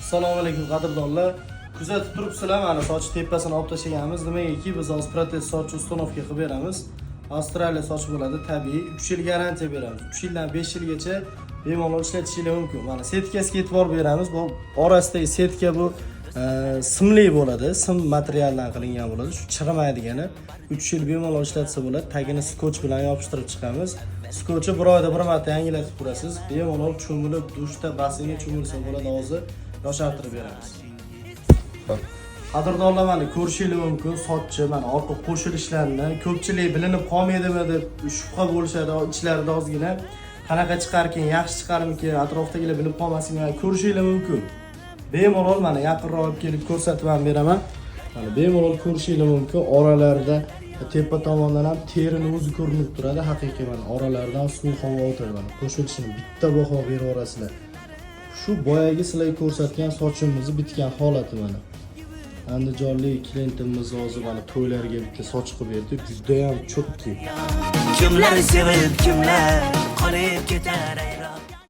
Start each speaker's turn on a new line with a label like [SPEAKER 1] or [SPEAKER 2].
[SPEAKER 1] Assalomu alaykum, qadrdonlar. Kuzatib turibsizlar, mana soch tepasini olib tashlaganmiz. Nimagaki, biz hozir protez soch установка qilib beramiz. Avstraliya soch bo'ladi, tabiiy. 3 yil garantiya beramiz. 3 yildan 5 yilgacha bemalol ishlatishingiz mumkin. Mana setkasiga e'tibor beramiz. Bu orasidagi setka bu simli bo'ladi. Sim materialdan qilingan bo'ladi. Shu chirimaydigani. 3 yil bemalol ishlatsa bo'ladi. Tagini скотч bilan yopishtirib chiqamiz. Скотч i bir oyda bir marta yangilatib turasiz. Bemalol cho'milib, dushda, basseynga cho'milsa bo'ladi, hozir yoshartirib beramiz. Qadrdonlar, mana ko'rishingiz mumkin, sochni mana orqa qo'shilishlarini ko'pchilik bilinib qolmaydimi deb shubha bo'lishadi ichlarida ozgina. Qanaqa chiqarkin, yaxshi chiqarmikin, atrofdagilar bilib qolmasin, ko'rishingiz mumkin. Bemalol mana yaqinroq olib kelib ko'rsatib ham beraman. Mana bemalol ko'rishingiz mumkin. Oralarida tepa tomondan ham terini o'zi ko'rinib turadi. Haqiqiy mana oralaridan suv, havo o'tadi, mana qo'shilishini bitta baho beraverasizlar. Shu boyagi sizlarga ko'rsatgan sochimizni bitgan holati mana. Andijonlik klientimiz hozir mana to'ylarga bitta soch qilib berdi. Judayam чёткий.
[SPEAKER 2] Kimlar sevib, kimlar qolib ketar ayron.